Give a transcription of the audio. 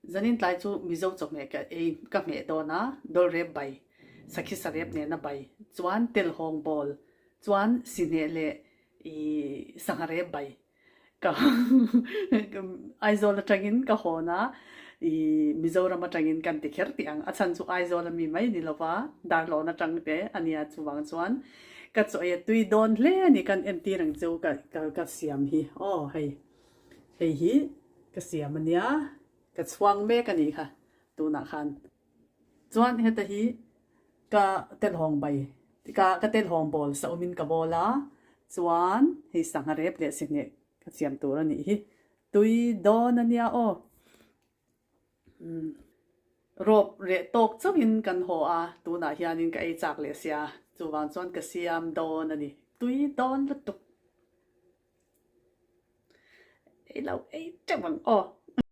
Zanin tlai chu Mizo chawhmeh ka ei ka hmeh dawn a, dawlrep bai, sakhi sarep nena bai, chuan telhawng bawl, chuan sihneh leh ih sangha rep bai ka Aizawl atangin ka hawn a, ih Mizoram atangin kan ti kher tih ang, a chhan chu Aizawl ami mai ni lova Darlawn atang te a nia chuvang chuan ka chaw ei a tui dawn hle a ni kan entir ang chu ka ka siam hi aw hei. Hei hi ka siam a nia, ka chhuang mek a nih kha tunah khan. Chuan heta hi ka telhawng bai, ka ka telhawng bawl sa awmin ka bawl a, chuan hei sangha rep leh sihneh ka siam tur a nih hi. Tui dawn a nia aw. Rawp reh tawk chauhin kan haw a, tunah hianin ka ei chak leh sia, chuvang chuan ka siam dawn a ni. Tui dawn lutuk. Ei lo ei teuh ang aw.